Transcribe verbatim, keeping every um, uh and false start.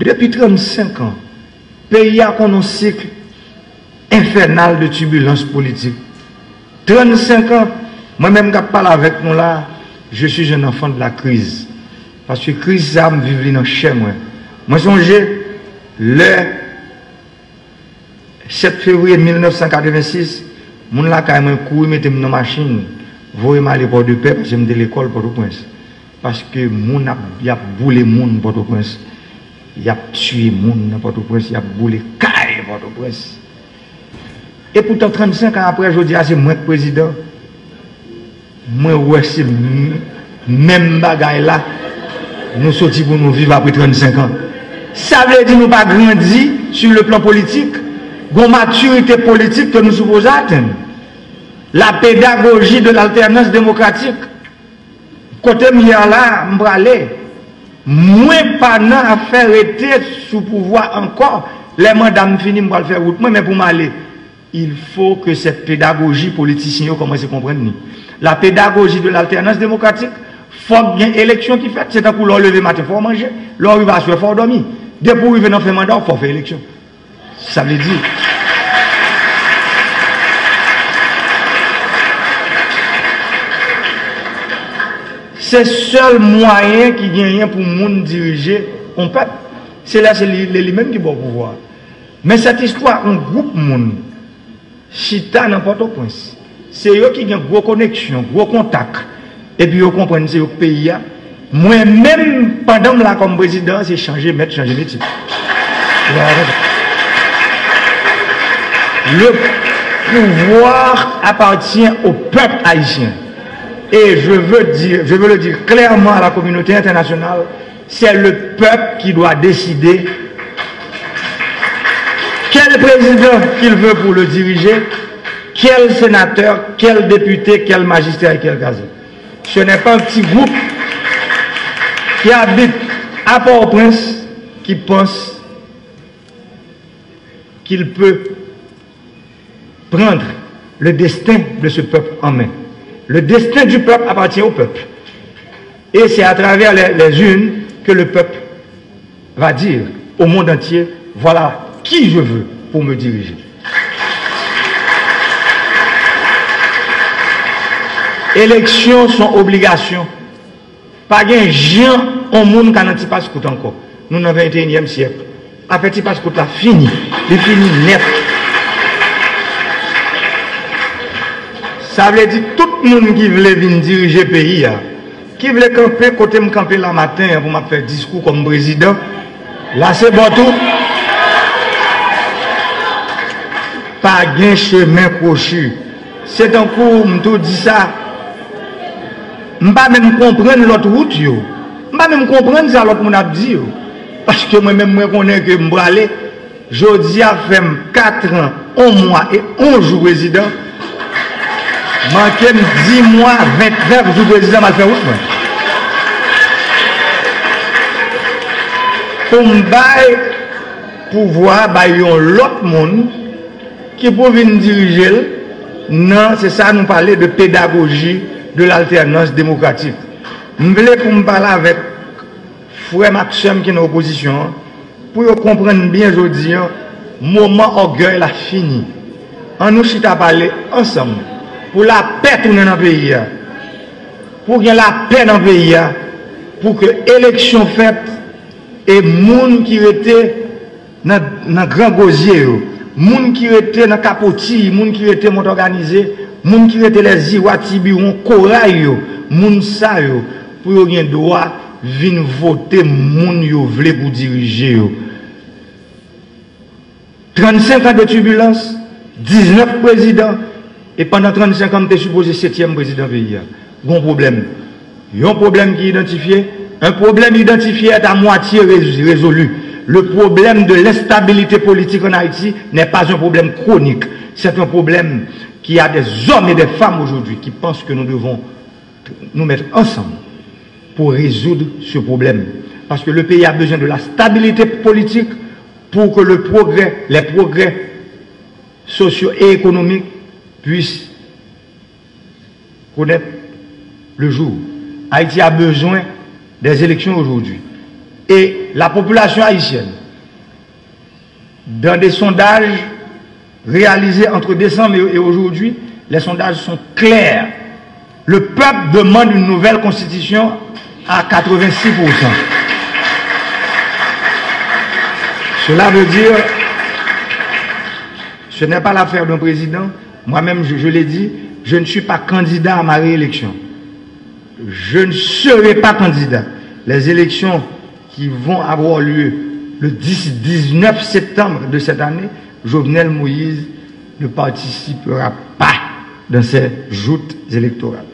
Depi trannsenk an, peyi a konn yon sik enfènal de tibilans politik. Trannsenk an, mwen menm k ap pale avèk nou la, je suis un enfant de la crise. Paske kriz sa, m viv li nan chè mwen. Mwen sonje, lè sèt fevriye mil nèf san katrevensis, moun lakay mwen kouri mete m nan machin, voye m ale Pòdepè, paske m te lekòl Pòtoprens. Paske moun ap, y ap boule moun Pòtoprens. Y ap tiye moun nan Pòtoprens, y ap boule kay Pòtoprens. E poutan, trannsenk an apre, jodi a, se mwen k prezidan. Mwen wè se m-, menm bagay la nou soti pou nou viv apre trannsenk an. Sa vle di nou pa grandi sur le plan politik. Gon matirite politik ke nou sipoze atenn. La pédagogie de l'alternance démocratique. Kote m ye a la, m prale. Mwen pa nan afè rete sou pouvwa ankò. Lè manda m fini, m pral fè wout mwen, men pou m ale, il faut que cette pédagogie politisyen yo kòmanse konprann li. La pédagogie de l'alternance démocratique, fòk gen eleksyon ki fèt. Se tankou lè w leve maten, fò w manje. Lè w rive aswè, fò w dòmi. Depi w rive nan fen manda w, fò w fè eleksyon. Sa vle di, se sèl mwayen ki genyen pou moun dirije yon pèp, se lè se li, li menm ki ba w pouvwa a. Men sèt istwa, yon gwoup moun chita nan Pòtoprens. Se yo ki gen gwo koneksyon, gwo kontak. Epi yo konprann se yo k peyi a. Mwen menm, pandan m la kòm prezidan, se chanje mèt, chanje metye. Le pouvoir appartient au peuple haïtien. Et je veux dire, je veux le dire clairement à la communauté internationale, c'est le peuple qui doit décider quel président qu'il veut pour le diriger, quel sénateur, quel député, quel magistrat et quel gazette. Ce n'est pas un petit groupe qui habite à Port-au-Prince qui pense qu'il peut prendre le destin de ce peuple en main. Le destin du peuple appartient au peuple. Et c'est à travers les, les urnes que le peuple va dire au monde entier, voilà qui je veux pour me diriger. Eleksyon se yon obligasyon. Pa gen jan yon moun ka nan ti paskout ankò. Nou nan venteyinyèm syèk. Afè ti paskout la fini. Li fini nèt. Sa vle di tout moun ki vle vin dirije peyi a, ki vle kanpe kote m kanpe la maten an pou m ap fè diskou kòm prezidan, la se bò tou. Pa gen chemen kwochi. Se tankou m tou di sa, m pa menm konprann lòt wout yo. M pa menm konprann sa lòt moun ap di yo. Paske mwen menm, mwen konnen ke m prale. Jodi a fè m kat an, yon mwa e yon jou prezidan. Manke m dis mwa, vennèf jou prezidan, m al fè wout mwen. Pou m bay pouvwa bay yon lòt moun ki pou vin dirije l nan, se sa nou pale de pédagogie de l'alternance démocratique. M vle pou m pale avèk frè m ak sè m ki nan opozisyon an, pou yo konprann byen jodi an, moman ògèy la fini. Ann nou chita pale ansanm pou lapè tounen nan peyi a, pou gen lapè nan peyi a, pou ke eleksyon fèt e moun ki rete nan, nan Gran Gozye yo, moun ki rete nan Kapotiy, moun ki rete Mont Òganize, moun ki rete Lèziwa, Tibiwon, Koray yo, moun sa yo, pou yo gen dwa vin vote moun yo vle pou dirije yo. Trannsenk an de tibilans, diznèf prezidan, e pandan trannsenk an, m te sipoze setyèm prezidan peyi a. Gon pwoblèm. Yon pwoblèm ki idantifye, un problème identifié est à moitié rés-, résolu. Le problème de l'instabilité politique en Haïti n'est pas un problème chronique. C'est un problème qui a des hommes et des femmes aujourd'hui qui pensent que nous devons nous mettre ensemble pour résoudre ce problème. Parce que le pays a besoin de la stabilité politique pour que le progrès, les progrès sociaux et économiques puissent connaître le jour. Haïti a besoin des élections aujourd'hui. Et La population haïtienne, dans des sondages réalisés entre décembre et, et aujourd'hui, les sondages sont clairs. Le peuple demande une nouvelle constitution à quatre-vingt-six pour cent. Cela veut dire, ce n'est pas l'affaire d'un président. Moi-même, je, je l'ai dit, je ne suis pas candidat à ma réélection. Je ne serai pas candidat. Les élections qui vont avoir lieu le dix, dix-neuf septembre de cette année, Jovenel Moïse ne participera pas dans ces joutes électorales.